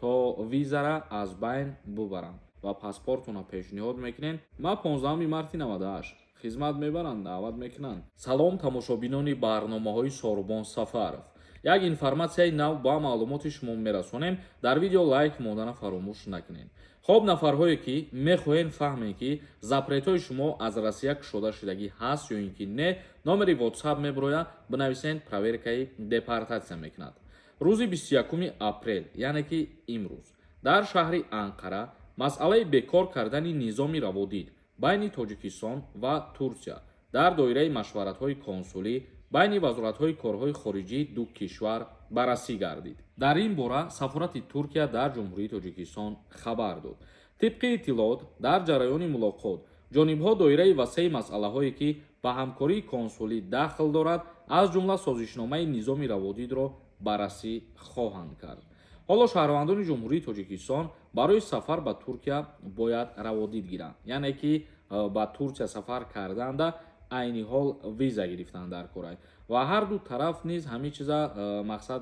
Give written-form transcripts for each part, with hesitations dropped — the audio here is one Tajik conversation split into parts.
То визара аз байн бубаранд ва паспортона пешниҳод мекунен. Ма 15 марти 98 хизмат мебаранд, даъват мекунанд. Салом, тамошобинони барномаҳои Сорубон Сафаров. Як информатсияи нав ба маълумоти шумо мерасонем. Дар видео лайк мондана фаромӯш накунед. Хоб, нафарҳое ки мехоҳем фаҳмем, ки запретҳои шумо аз Россия кушода шудагӣ ҳаст ё ин ки не, номери WhatsApp мебирояд, бинависен, проверкаи депортатсия мекунад. Рӯзи 21 апрел, яъне ки имрӯз, дар шаҳри Анқара масъалаи бекор кардани низоми раводид байни Тоҷикистон ва Турсия дар доираи машваратҳои консулӣ байни вазоратҳои корҳои хориҷии ду кишвар баррасӣ гардид. Дар ин бора сафорати Туркия дар Ҷумҳурии Тоҷикистон хабар дод. Тибқи иттилоот, дар ҷараёни мулоқот ҷонибҳо доираи васеи масъалаҳое, ки ба ҳамкории консулӣ дахл дорад, аз ҷумла созишномаи низоми раводидро баррасӣ хоҳанд кард. Ҳоло шаҳрвандони Ҷумҳурии Тоҷикистон барои сафар ба Туркия бояд раводид гиранд, яъне ки ба Турсия сафар карданда айни ҳол виза гирифтан дар корай. Ва ҳарду тараф низ ҳамин чиза мақсад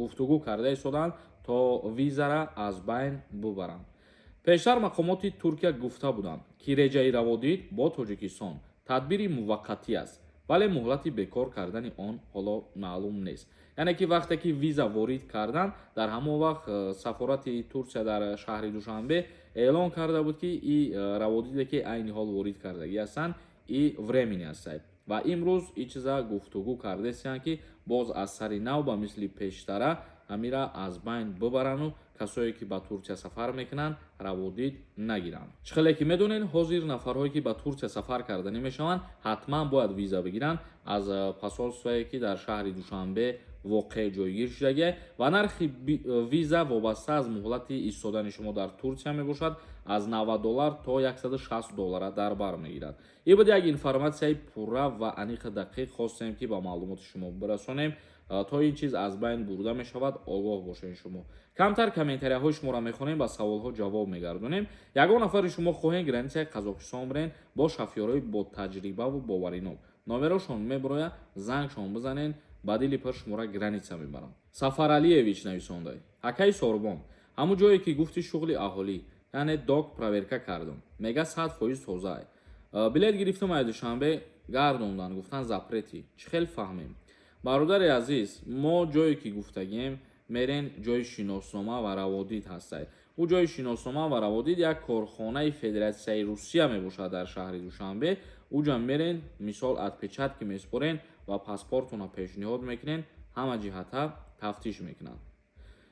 гуфтугӯ карда истоданд, то визара аз байн бубаранд. Пештар мақомоти Туркия гуфта буданд, ки реҷаи раводид бо Тоҷикистон тадбири муваққатӣ аст, вале муҳлати бекор кардани он ҳоло маълум нест. Яъне ки вақте ки виза ворид кардан, дар ҳамон вақт сафорати Турсия дар шаҳри Душанбе эълон карда буд, ки и раводиде, ки айни ҳол ворид кардагӣ ҳастанд, и временный ҳастанд. Ва имрӯз и чиза гуфтугӯ кардесиянд, ки боз аз сари нав ба мисли пештара ҳамира аз байн бубарану касое, ки ба Турсия сафар мекунанд, раводид нагиранд. Чӣ хеле ки медонед, ҳозир нафарҳое, ки ба Турсия сафар карданӣ мешаванд, ҳатман бояд виза бигиранд аз посольствое, ки дар шаҳри Душанбе воқеъ ҷойгир шудагия. Ва нархи виза вобаста аз муҳлати истодани шумо дар Турсия мебошад, аз 90 доллар то 160 доллара дар бар мегирад. Ин буд як информатсияи пурра ва аниқи дақиқ, хостем, ки ба маълумоти шумо бирасонем. То ин чиз аз байн бурда мешавад, огоҳ бошед. Шумо камтар комментарияҳои шуморо мехонем, ба саволҳо ҷавоб мегардонем. Ягон нафари шумо хоҳем границаи Қазоқистон бирен бо шофёрҳои ботаҷрибаву боваринок, номерошон мебирояд, зангшон бизанен, ба дили пир шуморо граница мебаранд. Сафаралиевич нависондай: «Акаи Сорбон, ҳамун ҷое, ки гуфти, шуғли аҳолӣ, яъне док, проверка кардам, мега 100% тозаай. Билет гирифтам, ай Душанбе гардондан, гуфтан запрети. Чӣ хел фаҳмем?» Бародари азиз, мо ҷое, ки гуфтагем, мерен, ҷои шиноснома ва раводид ҳастай. Ӯ ҷои шиноснома ва раводид як корхонаи Федератсияи Русия мебошад дар шаҳри Душанбе. Уҷа мерен, мисол, отпечатки меспорен ва паспортона пешниҳод мекунен, ҳама ҷиҳата тафтиш мекунанд.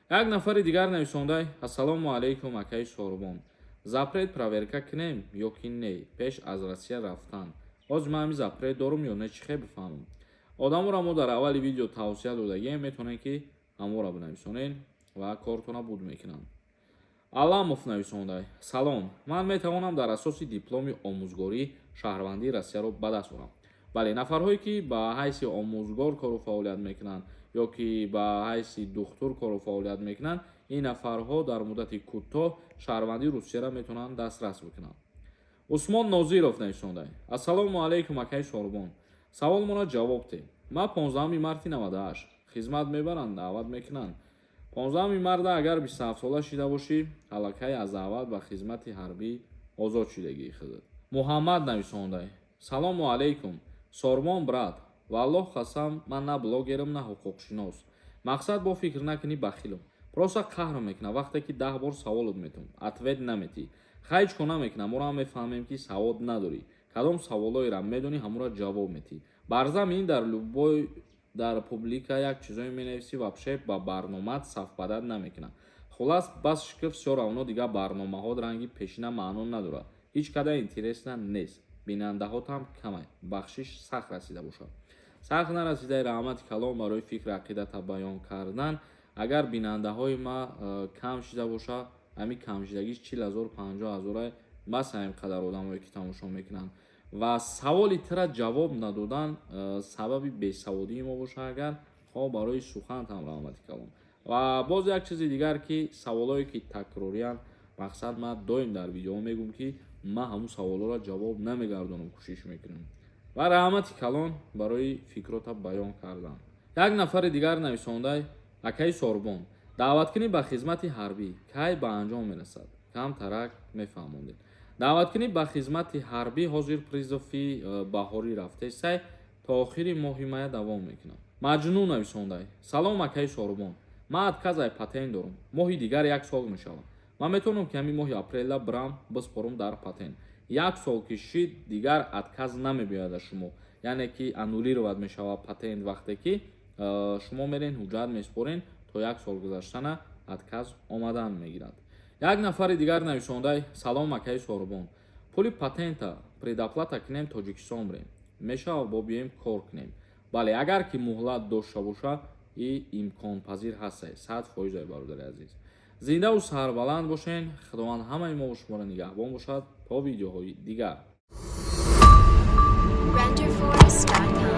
Як нафари дигар нависондай: «Ассалому алайкум, акаи Сорбон, запрет проверка кунем ё ки не пеш аз Россия рафтан? Ҳозир ман ҳами запрет дорум ё не, чӣ хел бифаҳмам?» Одаморо мо дар аввали видео тавсия додагем, метавонед, ки ҳаморо бинависонед ва кортона буд мекунанд. Аламов нависондай: «Салом, ман метавонам дар асоси дипломи омӯзгорӣ шаҳрвандии Россияро ба даст орам?» Бале, нафарҳое, ки ба ҳайси омӯзгор кору фаъолият мекунанд ё ки ба ҳайси духтур кору фаъолият мекунанд, ин нафарҳо дар муддати кӯтоҳ шаҳрвандии Русияро метавонанд дастрас бикунанд. Усмон Нозиров нависондай: «Ассалому алайкум, акаи Сорбон, саволмона ҷавоб те. Ман 15 марти 98 хизмат мебаранд, даъват мекунанд?» 15 марта агар 27 сола шида бошӣ, аллакай аз даъват ба хизмати ҳарбӣ озод шудагии худат. Муҳаммад нависондай: «Салому алайкум, Сорбон брат, валлоҳ қасам, ман на блогерам, на ҳуқуқшинос. Мақсад, бо фикр накунӣ бахилам, просто қаҳр мекунам, вақте ки 10 бор саволот метум, ответ наметӣ. Хай, ҳеҷ кор намекунам, моро ҳам мефаҳмем, ки савод надорӣ. Кадом саволоеро медонӣ, ҳамонро ҷавоб метӣ. Бар замин дар любой дар публика як чизое менависӣ, вообще ба барномаат совпадать намекунад. Хулас, бас шукр, всё равно дигар барномаҳо ранги пешина маъно надорад, ҳеҷ када интересно нест, бинандаҳотам камай. Бахшиш, сахт расида бошад.» Сахт нарасидаи, раҳмати калом барои фикри ақидата баён кардан. Агар бинандаҳои ма кам шида боша, ҳамин камшидагиш 40 0, 50 0-а бас. Ҳамин қадар одамое, ки тамошо мекунанд ва саволи тира ҷавоб надодан сабаби бесаводии мо боша, агар хо, барои сухантам раҳмати калом. Ва боз як чизи дигар, ки саволое, ки такрориянд, мақсад, ман доим дар видеоҳо мегӯм, ки ман ҳамун саволҳоро ҷавоб намегардонам, кӯшиш мекунам. Ва раҳмати калон барои фикрота баён кардан. Як нафари дигар нависондай: «Акаи Сорбон, Даъваткунӣ ба хизмати ҳарбӣ кай ба анҷом мерасад? Камтарак мефаҳмондед. Даъваткунӣ ба хизмати ҳарбӣ ҳозир призыв и баҳорӣ рафтесай, то охири моҳи мая давом мекунад. Маҷнун нависондай: «Салом, акаи Сорубон, ман отказ ай патент дорам, моҳи дигар як сол мешавад. Ман метавонам, ки ҳамин моҳи апрела бирам, биспорам дар патент? Як сол ки шид, дигар отказ намебиёяд аз шумо, яъне ки аннулировать мешавад патент. Вақте ки шумо мерен, ҳуҷҷат меспорен, то як сол гузаштана отказ омадан мегирад. Як нафари дигар нависондай: «Салом, акаи Сорубон, пули патента предоплата кунем, Тоҷикистон бирем, мешавад, бо биёем кор кунем?» Бале, агар ки муҳлат дошта боша и имконпазир ҳастай, 100%. Ай бародари азиз, зиндаву сарбаланд бошен. Худованд ҳамаи мо шуморо нигаҳбон бошад. То видеоҳои дигар. Renderforest.com.